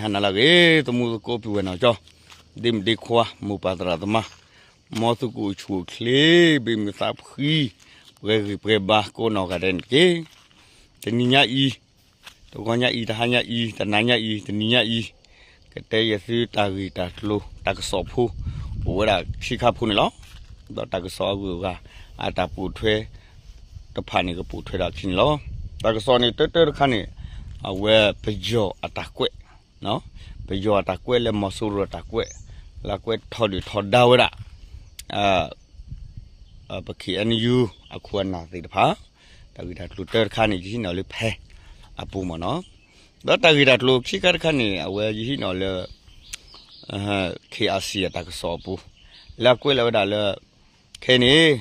ဟါနၤလၢအဂ့ၤ သမူသကိးပုၢ်ဝဲၢ်နီၢ်ကၠီ, ဒ့မုၣ်ဒ့ခွါ မိၢ်ပၢ်သရၣ်သမါ, မ်သုကအိၣ်ဆူၣ်အိၣ်ချ့ ဘၣ်မုာ်သးဖှံ ပှဲၤဂံၢ်ပှဲၤဘါ ကိးနီၢ်ဂၤဒဲးန့ၣ်တက့ၢ်. တနံၤညါအံၤ, တဂီၤညါအံၤ, တဟါညါအံၤ, တနၤညါအံၤ, တနံၤညါအံၤ, ကတဲယဲၢ်သုတၢ်ဂ့ၢ်တၢ်ကျိၤ တၢ်ကစီၣ်ဖိ အိၣ်ဝဲဒၣ်ခံခါဖိန့ၣ်လီၤ. ဒီးတၢ်ကစီၣ်အဂုၤအဂၤ အတၢ်ပိာ်ထွဲတဖၣ်န့ၣ် ကပိာ်ထွဲဒၣ်ခံန့ၣ်လီၤ. တၢ်ကစီၣ်န့ၣ် တၢတၢတခါန့ၣ် အဝဲပယီၤအတၢ်ကွဲး, ပယီၤအတၢ်ကွဲးလၢမီၤစိရိၤအတၢ်ကွဲး, လၢကွဲးထီဒုၣ်ထီဒါဝဲဒၣ် ပ ခ့ၣ်အဲၣ်ယူၣ် အခိၣ်အနၢ်သ့ၣ်တဖၣ်, တၢ်ဂ့ၢ်တၢ်ကျိၤတၢတခါန့ၣ် ယဟံးန့ၢ်အီၤလၢဖဲအပူၤမ့ၢ်နီၤ. ဒီးတၢ်ဂ့ၢ်တၢ်ကျိၤခံခါတခါန့ၣ် အဝဲယဟံးန့ၢ်အီၤလၢ ခ့ၣ်အါစံၣ် အတၢ်ကစီၣ်အပူၤ, လၢအကွဲးလီၤဝဲဒၣ်လၢ ခဲအံၤန့ၣ်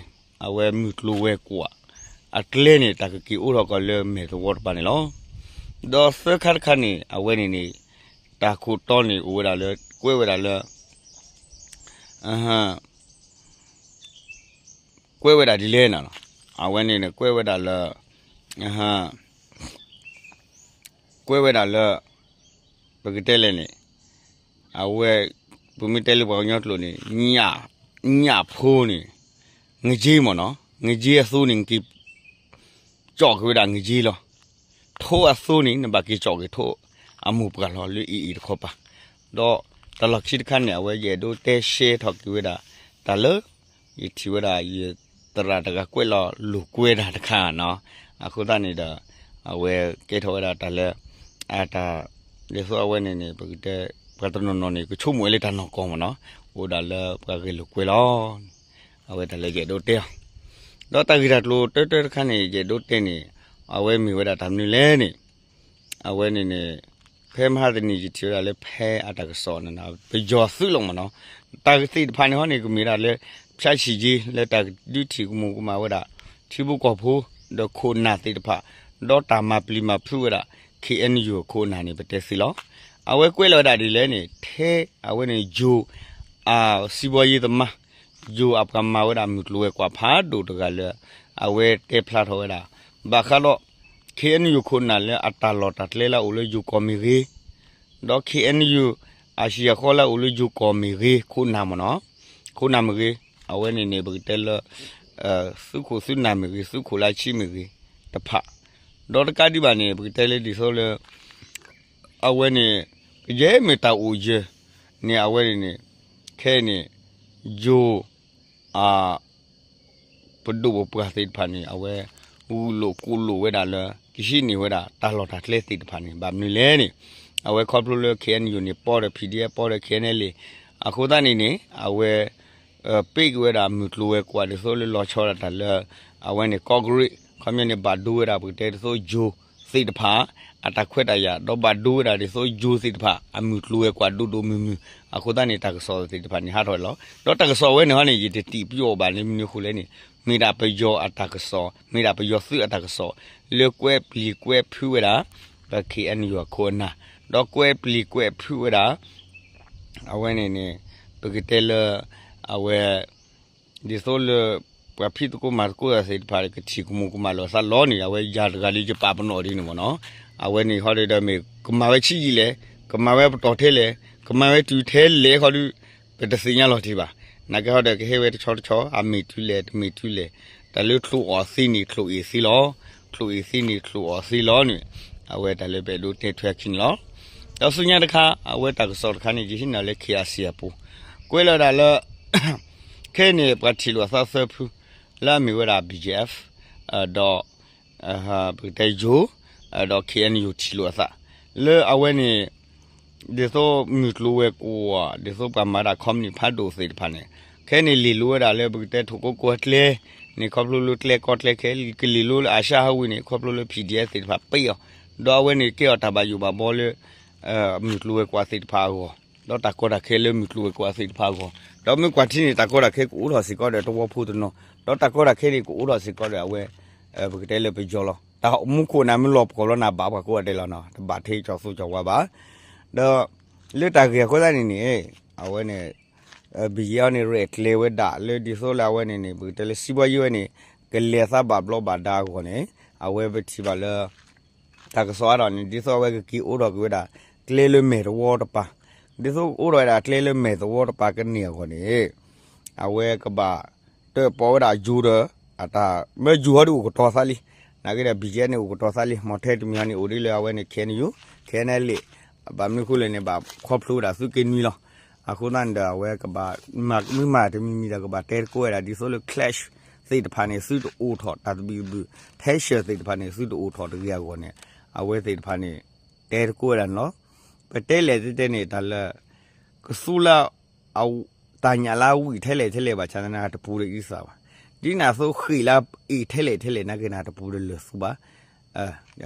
အဝဲမုၢ်ကျိၤဝဲၤကွာ်အကျဲန့ၣ် တၢ်ကက့ၤအိးထီၣ်ကီးလၢမဲာ်သဝီတပၤန့ၣ်လီၤ. ဒီးသၢခါတခါန့ၣ် အဝဲန့ၣ်န့ၣ် တၢ်ခိၣ်တီန့ၣ်အိၣ်ဝဲဒၣ်လၢ ကွဲးဝဲဒၣ်လၢ ကွဲးဝဲဒၣ်ဒ်လဲၣ်န့ၣ်လီၤ. အဝဲန့ၣ်န့ၣ် ကွဲးဝဲဒၣ်လၢ ကွဲးဝဲဒၣ်လၢ ပကတဲလဲၣ်န့ၣ် အဝဲ ပမ့ၢ်တဲလၢပှၤကညီကျိာ်န့ၣ် ညၣ်ဖိန့ၣ် ငက့မ့ၢ်နီၤ, ငက့အသိန့ၣ် နက့ၤ ကၠီၣ်က့ၤဝဲဒၣ်ငက့လီၤ. ထိအသိန့ၣ် နဘၣ်က့ၤကၠီၣ်က့ၤထိ အမိၢ်ပှၢ်လီၤလၢအံၤအံၤတခီပၤ. ဒီးတၢ်လီၢ်ခံတခါန့ၣ် အဝဲယအဲၣ်ဒိးတဲရှဲထီၣ်က့ၤဝဲဒၣ် တၢ်လၢ ယထံၣ်ဝဲဒၣ်ယသရၣ်တဂၤကွဲးလီၤလိာ်ကွဲတၢ်တခါနီၤ. အဃိသတးန့ၣ်ဒီး အဝဲကဲထီၣ်ဝဲဒၣ်တၢ်လၢ အတၢ် ဒ်သိးအဝဲန့ၣ်န့ၣ် ပကတဲ ပှၤတနီၤနီၤန့ၣ် ကဆိကမိၣ်ဝဲလၢတၢ်နီၢ်ကီၢ်မ့ၢ်နီၤ, အိၣ်ဒၣ်လၢပှၤဂဲၤလိာ်ကွဲလီၤ. အဝဲတၢ်လၢယအဲၣ်ဒိးတဲအီၤ, ဒီးတၢ်ဂ့ၢ်တၢ်ကျိၤတၢတၢတခါန့ၣ် ယအဲၣ်ဒိးတဲန့ၣ် အဝဲမ့ၢ်ဝဲဒၣ်တၢ်မနုၤလဲၣ်န့ၣ် အဝဲန့ၣ်န့ၣ် ဖဲမဟါတနံၤယထံၣ်ဝဲဒၣ်လၢဖဲအတၢ်ကစီၣ်န့ၣ် ပယီၤသုးလီၤမ့ၢ်နီၤ, တၢ်သ့ၣ်တဖၣ်န့ၣ်ဟီန့ၣ် ကမ့ၢ်ဒၣ်လၢ ဖၠၣ်ဆံၣ်က့ လၢတၢ်ဒုးထံၣ်ကမူၤကမၣ်ဝဲဒၣ် ထံဖိကီၢ်ဖိ ဒီးခိၣ်နၢ်သ့ၣ်တဖၣ် ဒီးတၢ်မၤပျံၤမၤဖုးဝဲဒၣ် ခ့ၣ်အဲၣ်ယူၣ် အခိၣ်အနၢ်န့ၣ် ပတဲသ့လီၤ. အဝဲကွဲးလီၤဝဲဒၣ်ဒ်လဲၣ်န့ၣ် ထဲအဝဲန့ၣ် ယိၤ အ စံးဘီယ့သမား ယိၤအပှၤမၤဝဲဒၣ်မုၢ်ကျိၤဝဲၤကွာ်ဖးဒိၣ်တဂၤလၢ အဝဲတဲဖျါထီၣ်ဝဲဒၣ် ဘၣ်ဃးဒီး ခ့ၣ်အဲၣ်ယူၣ် ခိၣ်နၢ်လၢအတၢ်လီၢ်တၢ်ကျဲလၢအအိၣ်လၢယိၤကီၢ်မ့ၢ်ဂ့ၤ, ဒီး ခ့ၣ်အဲၣ်ယူၣ် အဟံၣ်အဃီလၢအအိၣ်လၢယိၤကီၢ်မ့ၢ်ဂ့ၤ ခိၣ်နၢ်မ့ၢ်နီၤ, ခိၣ်နၢ်မ့ၢ်ဂ့ၤ, အဝဲန့ၣ်န့ၣ် ပကတဲလၢ သုးခိၣ်သုးနၢ်မ့ၢ်ဂ့ၤ သုးခိၣ်လၢအဆံးမ့ၢ်ဂ့ၤတဖၣ်, ဒီးတကးဒံးဘၣ်န့ၣ် ပကတဲလၢဒ်သိးလၢ အဝဲန့ၣ် ကယဲၢ်မ့ၢ်တၢ်အိၣ်ယၢၤန့ၣ် အဝဲန့ၣ်န့ၣ် ခဲအံၤန့ၣ် ယိၤ အ ပဒိၣ်ပပှၢ်သ့ၣ်တဖၣ်န့ၣ် အဝဲ ဂုာ်လိာ်ကိးလိာ်ဝဲဒၣ်လၢ ကဟံးန့ၢ်ဝဲဒၣ်တၢ်လီၢ်တၢ်ကျဲသ့ၣ်တဖၣ်န့ၣ် ဘၣ်မနုၤလဲၣ်န့ၣ် အဝဲခီဖျိလၢ ခ့ၣ်အဲၣ်ယူၣ် န့ၣ် ပီဒီး ဖံၣ်ဒံၣ်အၣ် ပီဒီး ခ့ၣ်အဲၣ်ယူၣ် အဃိသတးန့ၣ်န့ၣ် အဝဲ ပ့ၢ်က့ၤဝဲဒၣ်မုၢ်ကျိၤဝဲၤကွာ်ဒ်သိးလၢလီၤဆီဒၣ်တၢ်လၢ အဝဲန့ၣ် ကီၢ်ကရ့ၣ် ခီပညီန့ၣ် ဘၣ်ဒိဝဲဒၣ်ပကတဲဒ်သိးယိၤသ့ၣ်တဖၣ် အတၢ်ခွဲးတၢ်ယာ် ဒီးဘၣ်ဒိဝဲဒၣ်ဒ်သိးယိၤသ့ၣ်တဖၣ် အမုၢ်ကျိၤဝဲၤကွာ်ဒိၣ်ဒိၣ်မုၢ်မုၢ် အဃိသတးန့ၣ် တၢ်ကစီၣ်သ့ၣ်တဖၣ်န့ၣ် ဟးထီၣ်ဝဲလီၤ. ဒီးတၢ်ကစီၣ်အဝဲန့ၣ်ဟီန့ၣ် ယတတံာ်ပယီၣ်ဘၣ်လၢမနုၤအဃိလဲၣ်န့ၣ် မ့ၢ်ဒၣ်ပယီၤအတၢ်ကစီၣ် မ့ၢ်ဒၣ်ပယီၤသုးအတၢ်ကစီၣ် လၢကွဲးပျံၤကွဲးဖုးဝဲဒၣ် ပ ခ့ၣ်အဲၣ်ယူၣ် အခိၣ်အနၢ် ဒီးကွဲးပျံၤကွဲးဖုးဝဲဒၣ် အဝဲန့ၣ်န့ၣ် ပကတဲလၢ အဝဲ ဒ်သိးလၢ ပှၤဖံးသကိးမၤသကိးသ့ၣ်တဖၣ် ကထံၣ်ကမူၤကမၣ်လိာ်သးလီၤန့ၣ် အဝဲယၤတဂၤလၢယပာ်ပနီၣ်ဒ်န့ၣ်မ့ၢ်နီၤ. အဝဲန့ၣ်ဟီဒီးမ့ၢ်ကမၤဝဲဆံးယံာ်လဲၣ်, ကမၤဝဲပတီၢ်ထဲလဲၣ်, ကမၤဝဲတုၤထဲလဲၣ်ဃီဒီး ပတသ့ၣ်ညါလီၤတံၢ်ဘၣ်. နာ်က့ဟီဒီးကဟဲဝဲတဆီတဆီ အမ့ၢ်တုၤလဲၣ် တမ့ၢ်တုၤလဲၣ်, တၢ်လၢချိၣ်အီၣ်သ့န့ၣ် ချိၣ်အ့ၣ်သ့လီၤ. ချိၣ်အ့ၣ်သ့န့ၣ် ချိၣ်အီၣ်သ့လီၤန့ၣ် အဝဲတၢ်လၢပအဲၣ်ဒိးတဲထွဲခံန့ၣ်လီၤ. ဒီးဆူညါတခါ အဝဲတၢ်ကစီၣ်တခါန့ၣ် ယဟံးန့ၢ်လၢ ခ့ၣ်အါစံၣ် အပူၤ ကွဲးလီၤဝဲဒၣ်လၢ ခဲအံၤန့ၣ် ပှၤထံၣ်လိာ်အသးသၢဖု လၢအမ့ၢ်ဝဲဒၣ် ဘီၣ်ကၠဲၣ်အ့ၣ် ဒီး ပကတဲယိၤ ဒီး ခ့ၣ်အဲၣ်ယူၣ် ထံၣ်လိာ်အသး လၢအဝဲန့ၣ် ဒ်သိးမုၢ်ကျိၤဝဲၤကွာ် ဒ်သိးပှၤမၤဒၣ် ခီပနံၣ် ဖးဒိၣ်သ့ၣ်တဖၣ်န့ၣ် ခဲအံၤန့ၣ် လ့ၢ်လိၤဝဲဒၣ်လၢပကတဲထိၣ်ကိးကီၢ်ကျဲန့ၣ် ခီဖျိလၢကျဲကီကျဲခဲ ကလ့ၢ်လိၤလၢအရှါဟးဝ့ၢ်န့ၣ် ခီဖျိလၢ ပီၣ်ဒံၣ်အၣ် သ့ၣ်တဖၣ်ပ့ၢ်အီၤ ဒီးအဝဲန့ၣ်ကဲအီၤတၢ်ဘၣ်ယိၣ်ဘၣ်ဘီလၢ မုၢ်ကျိၤဝဲၤကွာ်သ့ၣ်တဖၣ်အဂီၢ် ဒီးတၢ်ကီတၢ်ခဲလၢမုၢ်ကျိၤဝဲၤကွာ်သ့ၣ်တဖၣ်အဂီၢ် ဒီးမ့ၢ်ကွၢ်ထံန့ၣ် တၢ်ကီတၢ်ခဲကအိးထီၣ်စ့ၢ်ကီးဒီးတဝီဖိတနီၤ ဒီးတၢ်ကီတၢ်ခဲန့ၣ် ကအိးထီၣ်စ့ၢ်ကီးဒီးအဝဲ ပကတဲလၢပယီၤလီၤ. တၢ်မူခိၣ်နၢ်မ့ၢ်လီၤပှီၢ်လီၤနၢ်ဘၣ်ပှၤကိးဂၤဒဲးလီၤနီၤ တဘၣ်ထဲကၠီၤသူကၠီၤဝါဘၣ်. ဒီး လၢတၢ်ဂ့ၢ်အဃိသတးန့ၣ်န့ၣ် အဝဲန့ၣ် ဘယံၤအီၤန့ၣ် ရဲၣ်ကျဲၤဝဲဒၣ်လၢဒ်သိးလၢအဝဲန့ၣ်န့ၣ် ပကတဲလၢစံးဘီယ့ဝဲန့ၣ် ကလဲၤသးဘၣ်ဘျီးဘၣ်ဒါအဂီၢ်န့ၣ် အဝဲပထံၣ်ဘၣ်လၢ တၢ်ကစီၣ်အါထီၣ်န့ၣ် ဒ်သိးအဝဲကက့ၤအိးထီၣ်က့ၤဝဲဒၣ် ကျဲလၢမဲာ်သဝီတပၤ, ဒ်သိးအိၣ်ထီၣ်ဝဲဒၣ်ကျဲလၢမဲာ်သဝီတပၤကန့ၢ်အဂီၢ်န့ၣ် အဝဲကဘၣ်တၢၣ်ပီၣ်ဝဲဒၣ်ယူၤဒီး အတၢ်မၢယူၤဟီဒုးအိၣ်ကတီၤသးလံ, နာ်က့ဒီး ဘံၣ်ကဲန့ၣ် အိၣ်ကတီၤသးလံ, မီၢ်ထဲတမံၤဟီန့ၣ် အိၣ်ဒ်လၢအဝဲန့ၣ် ခဲအံၤယူၤ, ခဲအံၤလံ, ဘၣ်မနုၤဃိလဲၣ်န့ၣ် ဘၣ်ခီဖျိဝဲဒၣ်သုးက့နွံလီၤ. အဃိသတးန့ၣ်ဒီး အဝဲကဘၣ်မၤမုာ်မၤတမံၤမံၤဒီး ကဘၣ်တဲသကိးဝဲဒၣ် ဒ်သိးလၢ clash သ့ၣ်တဖၣ်န့ၣ် သုတအိၣ်ထီၣ်တၢ်သဘံၣ်သဘုၣ်, tension သ့ၣ်တဖၣ်န့ၣ် သုတအိၣ်ထီၣ်တဂ့ၤအဂီၢ်န့ၣ် အဝဲသ့ၣ်တဖၣ်န့ၣ် တဲသကိးဝဲဒၣ်န့ၣ်လီၤ. ပတဲလဲၣ်တဲတဲန့ၣ် တၢ်လၢ ကသူလၢ တၢ်ညၣ်လၢဝံၣ်ထဲလဲၣ်ထဲလဲၣ်ဘၣ်ဆၣ်သနာ်က့ တပူၤဒီးအံသၣ်ဘၣ်. ဒ်န့ၣ်အသိးဃ့ၢ်လၢအအ့ၣ်ထဲလဲၣ်ထဲလဲၣ် နာ်က့န့ၣ် တပူၤဒီးလၢာ်သူဘၣ်.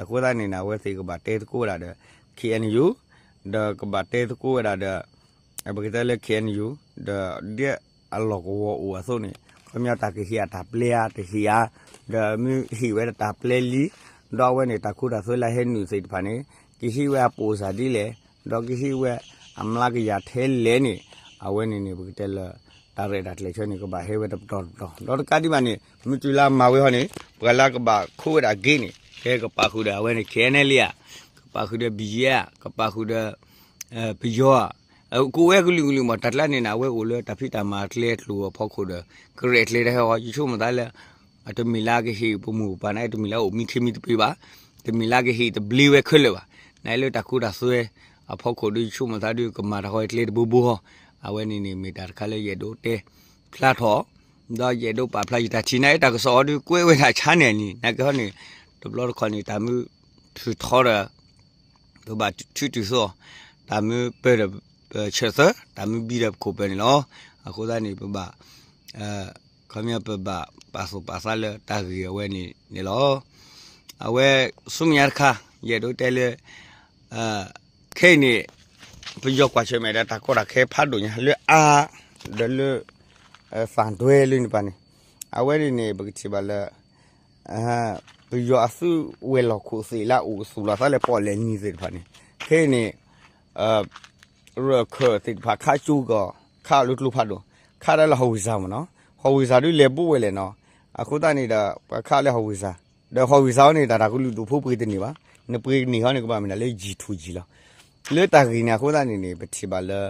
အဃိသတးန့ၣ် အဝဲသ့ၣ်ကဘၣ်တဲသကိးဝဲဒၣ်ဒီး ခဲအံၤယူၤ, ဒီးကဘၣ်တဲသကိးဝဲဒၣ်ဒီး ပကတဲလၢ ခဲအံၤယူၤ ဒီးဒ်အလီၢ်ကဝီၤအိၣ်အသိးန့ၣ် ခီပညီတၢ်ကဟ့ၣ်အတၢ်ပျဲဧါတဟ့ၣ်ဧါ, ဒီးမ့ၢ်ဟ့ၣ်ဝဲဒၣ်တၢ်ပျဲလံ, ဒီးအဝဲန့ၣ် တၢ်ခိတၢ်သွဲလၢဟဲနုာ်သ့ၣ်တဖၣ်န့ၣ် ကဟ့ၣ်ဝဲအပိၢ်စၢ်ဒ်လဲၣ်, ဒီးကဟ့ၣ်ဝဲအမျးကယၤထဲလဲၣ်န့ၣ် အဝဲန့ၣ်န့ၣ် ပကတဲလၢ တၢ်ရဲၣ်တၢ်ကျဲၤဆၢန့ၣ် ကဘၣ်ဟဲဝဲတပတီၢ်တပတီၢ်, ဒီးတကးဒံးဘၣ်န့ၣ် မုၢ်တုၤလၢအမၤဝဲဟီန့ၣ် ပှၤလၢကဘၣ်ခိးဝဲဒၣ်အဂ့ၢ်န့ၣ် ကဲကပာ်ဃုာ်ဒီးအဝဲန့ၣ် ခဲအံၤလံဧါ, ကပာ်ဃုာ်ဒီး ဘံၣ်ယဲဧါ, ကပာ်ဃုာ်ဒီး ပယီၤဧါ, ကအိၣ်ဝဲကလုာ်ကလုာ်မး တၢ်ကျါန့ၣ်န့ၣ် အဝဲအိၣ်လၢတၢ်ဖံးတၢ်မၤအကျဲကျိၤအဖီခိၣ်ဒီး ကရဲၣ်ကျဲၤတၢ်ဟဲဃီ ယဆိကမိၣ်သးလၢ အတမ့ၢ်လၢအကဟ့ၣ်ပမိၢ်ပပၢ်န့ၣ် တမ့ၢ်လၢအအိၣ်မံခ့မံသပ့ၤဘၣ်, တမ့ၢ်လၢအကဟ့ၣ်တဘျ့ဝဲခဲလၢာ်ဘၣ်, နလၢတၢ်ခိတၢ်သွဲအဖီခိၣ်ဒီး ယဆိကမိၣ်သးဒီး ကမၤတၢ်ဃီကျဲတဘိဘိဃီ, အဝဲန့ၣ်န့ၣ် မ့ၢ်တၢ်တခါလၢယအဲၣ်ဒိးတဲဖျါထီၣ်, ဒီးယအဲၣ်ဒိးပာ်ဖျါယတၢ်ထံၣ်န့ၣ် တၢ်ကစီၣ်အီၤဒီး ကွဲးဝဲဒၣ်ဆါန့ၣ်လံ, နာ်က့ဟီန့ၣ် တဘျီတခီၣ်န့ၣ် တၢ်မုၢ်ထုးထီဒီး ပဘၣ်ထုးတုၤသိး, တၢ်မုၢ်ပၢၢ်ဒီးပဆၢၣ်သၢ, တၢ်မုၢ်ဘံဒီးပခိၣ်ပၢၢ်န့ၣ်လီၤ. အဃိသတးန့ၣ် ပဘၣ် ခီပညီပဘၣ်ပာ်သူၣ်ပာ်သးလၢတၢ်ဂ့ၢ်အဝဲန့ၣ်န့ၣ်လီၤ. အဝဲဆူမဲာ်ညါတခါ ယအဲၣ်ဒိးတဲလၢ ခဲအံၤန့ၣ် ပယီၤကွၢ်ဆၢၣ်မဲာ်ဒီးတၢ်ကီတၢ်ခဲဖးဒိၣ်ညါ လၢအါ ဒီးလၢ သံတွဲလၢန့ၣ်ပၤန့ၣ် အဝဲန့ၣ်န့ၣ် ပကထံၣ်ဘၣ်လၢ ပယီၤအသုးဝဲၤလီၢ်ခိၣ်သ့ၣ်လၢအအိၣ်ကသူၣ်လီၤသးလၢပီၣ်လဲၣ်နံၤသ့ၣ်တဖၣ်န့ၣ် ခဲအံၤန့ၣ် ရၢၢ်ခၢၣ်သ့ၣ်တဖၣ်ခးကၠိကီၢ် ခးအီၤလၢကျိဖးဒိၣ် ခးဒၣ်လၢဟီၣ်ဝံၣ်စၢ်မ့ၢ်နီၤ ဟီၣ်ဝံၣ်စၢ်ဒုးလဲၤဘိဝဲလဲၣ်နီၤ အဃိသတးန့ၣ်ဒီး ပှၤခးလၢဟီၣ်ဝံၣ်စၢ် ဒီးဟီၣ်ဝံၣ်စၢ်အီၤန့ၣ် တၢ်တၢ်ကလုာ်ဒူၣ်ဖိပှ့ၤတန့ၢ်ဘၣ် နပှ့ၤန့ၢ်ဟီန့ၣ် ကဘၣ်မ့ၢ်ဒၣ်လၢယံာ်ထူၣ်ယံာ်လီၤ လၢတၢ်ဂ့ၢ်န့ၣ်အဃိသတးန့ၣ်န့ၣ် ပထံၣ်ဘၣ်လၢ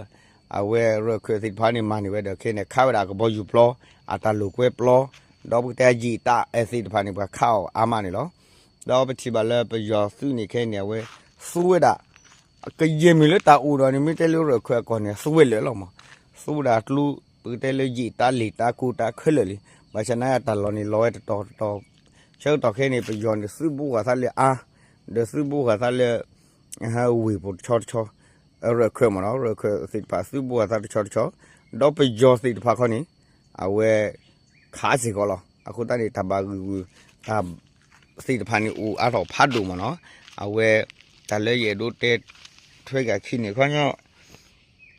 အဝဲရၢၢ်ခၢၣ်သ့ၣ်တဖၣ်န့ၣ် မၤန့ၢ်ဝဲဒီးခဲအံၤန့ၣ် ခးဝဲဒၣ်အကဘီယူၤပျီ အတၢ်လိာ်ကွဲပျီ ဒီးပကတဲအယံာ်တၢ်အဲၣ်သ့ၣ်တဖၣ်န့ၣ် ပှၤခးအီၤအါမးန့ၣ်လီၤ. ဒီးပထံၣ်ဘၣ်လၢပယီၤသုးန့ၣ်ခဲအံၤန့ၣ် အဝဲသူဝဲဒၣ် ကယဲၢ်မ့ၢ်လၢတၢ်အိၣ်ဒီးန့ၣ် မ့ၢ်တဲလၢရၢၢ်ခၢၣ်အကီၢ်န့ၣ် သူဝဲလၢာ်လီၤမး သူဝဲဒၣ်ကျိ ပကတဲလၢယံာ်တၢ်လံာ်တၢ်ကိၢ်တၢ်ခဲလၢာ်လံ ဘၣ်ဆၣ်နာ်က့တၢ်လီၢ်န့ၣ်လီၤဝဲတတီၤတတီၤ ဆၢကတီၢ်ခဲအံၤန့ၣ် ပယီၤန့ၣ် သုးဘူးဃာ်သးလၢအါ ဒီးသုးဘူးဃာ်သးလၢ ဝ့ၢ်ပူၤတဆီတဆီ ရၢၢ်ခၢၣ်မ့ၢ်နီၤ ရၢၢ်ခၢၣ်သ့ၣ်တဖၣ်သုးဘူးဃာ်သးတဆီတဆီ ဒီးပယီၤသ့ၣ်တဖၣ်ခီန့ၣ် အဝဲ ခးစ့ၢ်ကီးလီၤ. အဃိသတးန့ၣ် တၢ်ဘၣ်ဂံၢ်ဂူာ် တၢ်သ့ၣ်တဖၣ်န့ၣ်အိၣ်အါထီၣ်ဖးဒိၣ်မ့ၢ်နီၤ အဝဲ တၢ်လၢယအဲၣ်ဒိးတဲထွဲက့ၤအခံန့ၣ် ခီပညီ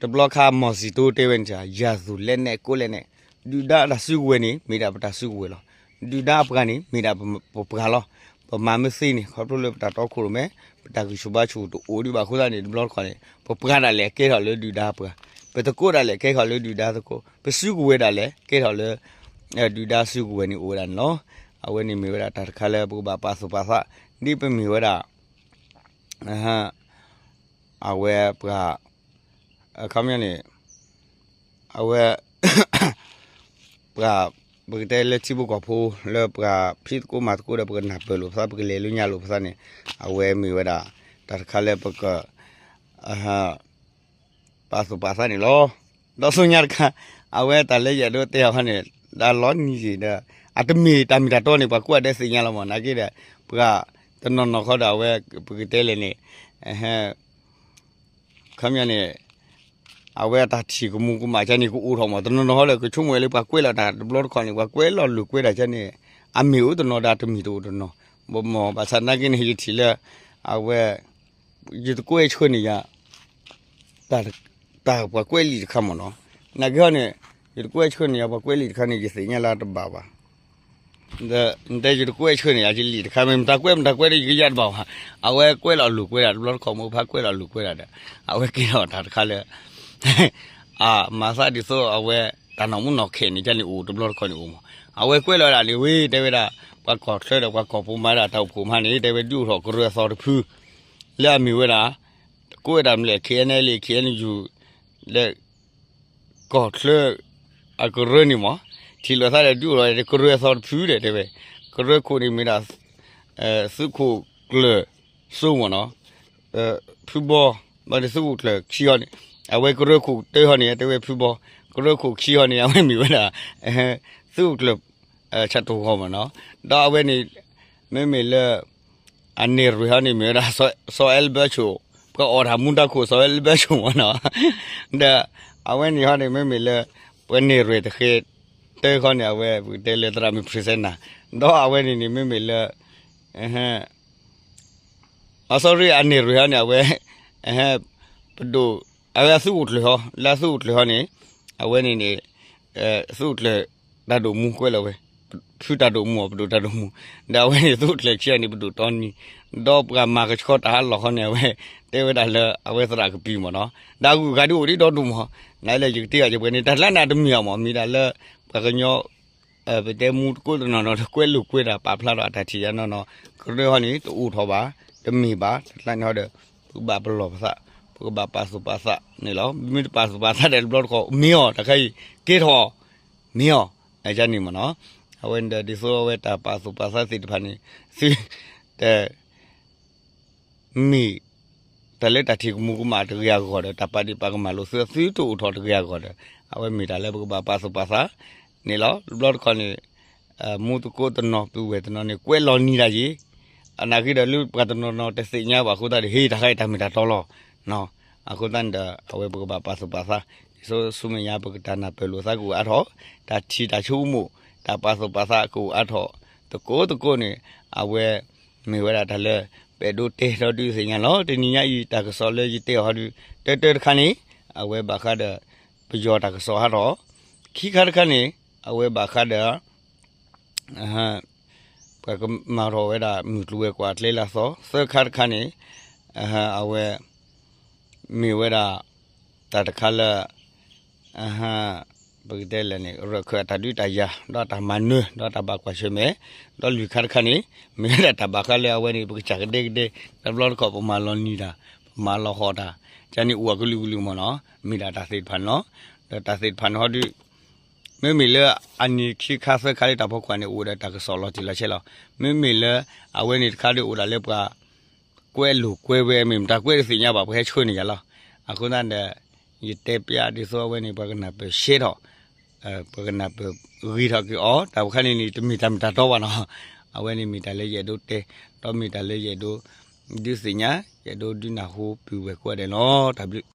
တဘျီခါမီၢ်စံၣ်တိတဲဝဲန့ၣ် ယၤသူၣ်လဲနဲၣ်ကိးလဲနဲၣ် ဒုၣ်ဒါတၢ်စုကဝဲၤန့ၣ် မ့ၢ်ဒၣ်ပတၢ်စုကဝဲၤလီၤ. ဒုၣ်ဒါအပှၤန့ၣ် မ့ၢ်ဒၣ်ပပှၤလီၤ. ပမၤမ့ၢ်သ့န့ၣ် ခီဖျိလၢပတၢ်တီခိၣ်ရိၣ်မဲ ပတၢ်ဂံၢ်ဆူၣ်ဘါဆူၣ်တအိၣ်ဒံးဘၣ်အဃိသတးန့ၣ် တဘျီတခီၣ်န့ၣ် ပပှၤဒၣ်လဲာ်ကဲထီၣ်လၢဒုၣ်ဒါပှၤ, ပသကိးဒၣ်လဲာ်ကဲထီၣ်လၢဒုၣ်ဒါသကိး, ပစုကဝဲၤဒၣ်လဲာ်ကဲထီၣ်လၢ ဒုၣ်ဒါစုကဝဲၤန့ၣ်အိၣ်ဝဲဒၣ်န့ၣ်လီၤ. အဝဲန့ၣ်မ့ၢ်ဝဲဒၣ်တၢ်တခါလၢပကဘၣ်ပာ်သူၣ်ပာ်သး ဒ်ပမ့ၢ်ဝဲဒၣ် အဝဲပှၤ အခီပညီန့ၣ် အဝဲ ပှၤ ပကတဲလၢထံဖိကီၢ်ဖိ လၢပှၤဖံးသကိးမၤသကိးဒီး ပကနၢ်ပၢၢ်လိာ်ပသး ပကလဲၤလၢညါလိာ်ပသးန့ၣ် အဝဲမ့ၢ်ဝဲဒၣ် တၢ်တခါလၢပက ပာ်သူၣ်ပာ်သးန့ၣ်လီၤ. ဒီးဆူညါတခါ အဝဲတၢ်လၢယအဲၣ်ဒိးတဲအီၤခီန့ၣ် တၢ်လီၤနံၤယံာ်ဒီး အတမ့ၢ်တၢ်မ့ၢ်တၢ်တီန့ၣ် ပှၤကွၢ်ဒဲးသ့ၣ်ညါလီၤမး နာ်က့ဒီး ပှၤတနီၤနီၤဃီဒီး အဝဲပကတဲလဲၣ်န့ၣ် ခီပညီန့ၣ် အဝဲအတၢ်ထံၣ်ကမူးကမၣ်ကန့ၣ် ကအိၣ်ထီၣ်မး တနီၤနီၤဃီလၢကဆိကမိၣ်ဝဲလၢပှၤကွဲးလီၤတၢ်တဘျီတခီၣ်န့ၣ် ပှၤကွဲးလီၤလိာ်ကွဲးတၢ်ကန့ၣ် အမ့ၢ်အိၣ်တနီၤဒီးတမ့ၢ်တအိၣ်တနီၤ ဘၣ်မး ဘၣ်ဆၣ်နာ်က့န့ၣ် ယထံၣ်လၢ အဝဲ ယတကွဲးဆှၢန့ၢ်ယၤ တၢ်ပှၤကွဲးလံာ်တခါမ့ၢ်နီၤ နာ်က့ဟီန့ၣ် ယတကွဲးဆှၢန့ၢ်ယၤ ပှၤကွဲးလံာ်တခါန့ၣ် ယသ့ၣ်ညါလၢတဘၣ်ဘၣ် ဒီးယတကွဲးဆှၢန့ၢ်ယၤ ယလံာ်တခါ မ့ၢ်မတၤကွဲးမတၤကွဲးဒီး ယကယၢ်တဘၣ်ဘၣ် အဝဲကွဲးလီၤလိာ်ကွဲးတၢ် တဘျီတခီၣ်မ့ၢ်ဖးကွဲးလီၤလိာ်ကွဲးတၢ်ဒီး အဝဲကဲထီၣ်တၢ်တခါလၢ အမၤသးဒ်သိးအဝဲ တၢ်နီၢ်မူနီၢ်ခဲးန့ၣ် ကန့ၣ်အိၣ် တဘျီတခီၣ်န့ၣ်အိၣ်မး အဝဲကွဲးလီၤဒၣ်န့ၣ်ဝဲ တဲဝဲဒၣ် ပှၤကီၢ်ချၢဒီးပှၤကီၢ်ပူၤမၤဒၣ်တၢ်အိၣ်ဖှိၣ်မးန့ၣ် တဲဝဲဒုးအိၣ်ထီၣ်ကရၢအသီတဖု လၢအမ့ၢ်ဝဲဒၣ် ကိးဝဲဒၣ်မ့ၢ်လဲၣ် K N L A K N U ဒီး ကီၢ်ချၢ အကရၢန့ၣ်မး, ထံၣ်လိာ်သးဒီးဒုးအိၣ်လီၤ ကရၢအသီတဖုဒီးတဲဝဲ, ကရၢခိၣ်န့ၣ်မ့ၢ်ဒၣ် သုးခိၣ်ကျၢၢ်စိမ့ၢ်နီၤ, ဖုဘီ, ဘၣ်ဒီးသုးခိၣ်ကျၢၢ်ခံဟီန့ၣ်, အဝဲကရၢခိၣ်တၢဟီန့ၣ် တဲဝဲဖုဘီ, ကရၢခိၣ်ခံဟီန့ၣ် အဝဲမ့ၢ်ဝဲဒၣ် သုးခိၣ်ကျၢၢ် ဆၣ်တိၣ်ဂီၤမ့ၢ်နီၤ, ဒီးအဝဲန့ၣ် မ့မ့ၢ်လၢ အန့ၢ်ရွဲၣ်ဟီန့ၣ် မ့ၢ်ဝဲဒၣ် စီၤအဲလဘၢဆိၣ်, ပှၤအီၣ်တၢ်မူတၢ်ခိၣ် စီၤအဲလဘၢဆိၣ်မ့ၢ်နီၤ, ဒီးအဝဲန့ၣ်ဟီန့ၣ် မ့မ့ၢ်လၢ ပှၤန့ၢ်ရွဲၣ်တဃဲၤ တၢခီန့ၣ် အဝဲပကတဲလၢသရၣ်မုၣ် presenter, ဒီးအဝဲန့ၣ်န့ၣ် မ့မ့ၢ်လၢ အ sorry အန့ၢ်ရွဲၣ်ဟီန့ၣ် အဝဲ ပဒိၣ် အဝဲအသုးခိၣ်ကျၢၢ်ဟီ လၢအသုးခိၣ်ကျၢၢ်ဟီန့ၣ် အဝဲန့ၣ်န့ၣ် သုးခိၣ်ကျၢၢ်တၢ်ဒိၣ်မူကွဲးလီၤဝဲ, ဖုတၢ်ဒိၣ်မူအီၤ ပဒိၣ်တၢ်ဒိၣ်မူ, ဒီးအဝဲန့ၣ်သုးခိၣ်ကျၢၢ်ခံဂၤန့ၣ် ပဒိၣ်တီနံၤ, ဒီးပှၤမၤကဆှီတၢ်ဟးလီၢ်ခီန့ၣ် အဝဲ တဲဝဲဒၣ်လၢအဝဲသရၣ်ကပံာ်မ့ၢ်နီၤ, ဒီးအဂုၤအဂၤဒ်အိၣ်ဒ်ဒီဒိၣ်မး, နလၢယကတဲအီၤယပှဲၤန့ၣ် တၢ်ကျါန့ၣ်တမ့ၢ်အီၤမး မ့ၢ်ဒၣ်လၢ ပှၤကညီ ပတဲမူတကိးတနီၤနီၤ တကွဲးလိာ်ကွဲးတၢ်ပာ်ဖျါထီၣ်အတၢ်ထံၣ်ယါနီၢ်နီၢ်, ကရၢဟီန့ၣ် တအိၣ်ထီၣ်ဘၣ်, တမ့ၢ်ဘၣ်, တၢ်ကျါန့ၣ်ဟီဒီး ပကဘၣ်ပလီၢ်ပသး, ပကဘၣ်ပာ်သူၣ်ပာ်သးန့ၣ်လီၤ. မ့ၢ်တပာ်သူၣ်ပာ်သးဒီးတဘျီတခီၣ် မ့ၢ်အီၤတၢ်ခဲအံၤ ကဲထီၣ် မ့ၢ်အီၤ, အန့ၣ်မ့ၢ်နီၤ, အဝဲန့ၣ်ဒီးဒ်သိးအဝဲတၢ်ပာ်သူၣ်ပာ်သးသ့ၣ်တဖၣ်န့ၣ် သု တ မ့ၢ် တၢ်လၢတၢ်ထံၣ်ကမူၤကမၣ်တဂ့ၤအဂီၢ်ဒီး တၢ်ပာ်ဒ့ၣ်ပာ်ကမၣ်လိာ်သု သုတအိၣ်ထီၣ်တဂ့ၤအဂီၢ်ဒီး အဝဲမ့ၢ်တၢ်လၢပကဘၣ်ပာ်သူၣ်ပာ်သးန့ၣ်လီၤ. တဘျီတခီၣ်န့ၣ် မူသကိးတနီၤပုၢ်ဝဲၢ်တနီၤန့ၣ် ကွဲးလီၤနံၤတၢ်ယံၤ, အနာ်က့ဒီးလၢပှၤတနီၤနီၤတသ့ၣ်ညါဘၣ်အဃိသတးဒီး ဟ့ၣ်တၢ်ခါအံၤတၢ်မ့ၢ်တၢ်တီလီၤ. အဃိသတးန့ၣ်ဒီး အဝဲပကဘၣ်ပာ်သူၣ်ပာ်သး, ဒ်သိးဆူမဲာ်ညါ ပကတၢ်နၢ်ပၢၢ်လိာ်သးကအိၣ်အါထီၣ်, တၢ်ထံၣ်တၢ်ဆိကမိၣ် တၢ်ပာ်သူၣ်ပာ်သးကအိၣ်အါထီၣ်, သကိးသကိးန့ၣ် အဝဲ မ့ၢ်ဝဲဒၣ်တၢ်လၢ ပအဲၣ်ဒိးတဲဒီးဒုးသ့ၣ်ညါလီၤ. တနံၤညါအံၤ တၢ်ကစီၣ်လၢယတဲအီၤဟီဒုး တၢတၢတခါန့ၣ် အဝဲဘၣ်ဃးဒီး ပယီၤတၢ်ကစီၣ်ဟးထီၣ်, ခံခါတခါန့ၣ် အဝဲဘၣ်ဃးဒီး ပှၤကမၤထီၣ်ဝဲဒၣ်မုၢ်ကျိၤဝဲၤကွာ်အကျဲလၢအသီ, သၢခါတခါန့ၣ် အဝဲ မ့ၢ်ဝဲဒၣ် တၢ်တခါလၢ ပကတဲလဲၣ်န့ၣ် ရၢၢ်ခၢၣ်အတၢ်ဒုးတၢ်ယၤ ဒီးတၢ်မၤနၢၤ ဒီးတၢ်ဘၣ်ကွၢ်ဆၢၣ်မဲာ်, ဒီးလွံၢ်ခါတခါန့ၣ် မ့ၢ်ဝဲဒၣ်တၢ်ဘၣ်ဃးလၢအဝဲန့ၣ် ပကစၢ်ကဒဲကဒဲ တဘျီတခီၣ်ပမၤလီၤနံၤတၢ် ပမၤလီၤဟီၣ်တၢ် ကန့ၣ်အိၣ်အကလုာ်ကလုာ်မ့ၢ်နီၤ, မ့ၢ်ဒၣ်တၢ်သ့ၣ်တဖၣ်န့ၣ်လီၤ. ဒီးတၢ်သ့ၣ်တဖၣ်န့ၣ်ဟီဒုး မ့မ့ၢ်လၢအနံၤခံခါသၢခါလၢတၢ်ဖီခိၣ်န့ၣ် အိၣ်ဒီးတၢ်ကစီၣ်လီၤတံၢ်လီၤဆဲးလီၤ. မ့မ့ၢ်လၢ အဝဲန့ၣ်တခါဒုးအိၣ်ဒၣ်လၢပှၤ ကွဲးလိာ်ကွဲးဝဲ မ့ၢ်မတၤကွဲးတသ့ၣ်ညါဘၣ် ပဟဲဆှၢန့ၢ်ယၤလီၤ. အဃိသတးဒီး ယတဲပျးဒ်သိးအဝဲန့ၣ် ပှၤကနၢ်ပၢၢ်ရှဲထီၣ် ပှၤကနၢ်ပၢၢ်ဂ့ၤထီၣ်က့ၤအီၤ တၢ်တခါန့ၣ်န့ၣ် တမ့ၢ်တၢ်မ့ၢ်တၢ်တီဘၣ်နီၤ. အဝဲန့ၣ်မ့ၢ်တၢ်လၢယအဲၣ်ဒိးတဲ ဒီးမ့ၢ်တၢ်လၢယအဲၣ်ဒိး ဒုးသ့ၣ်ညါ ယအဲၣ်ဒိးဒုးနၢ်ဟူပုၢ်ဝဲၢ်ကိးဂၤဒဲးလီၤ. တၢ်ဘျုး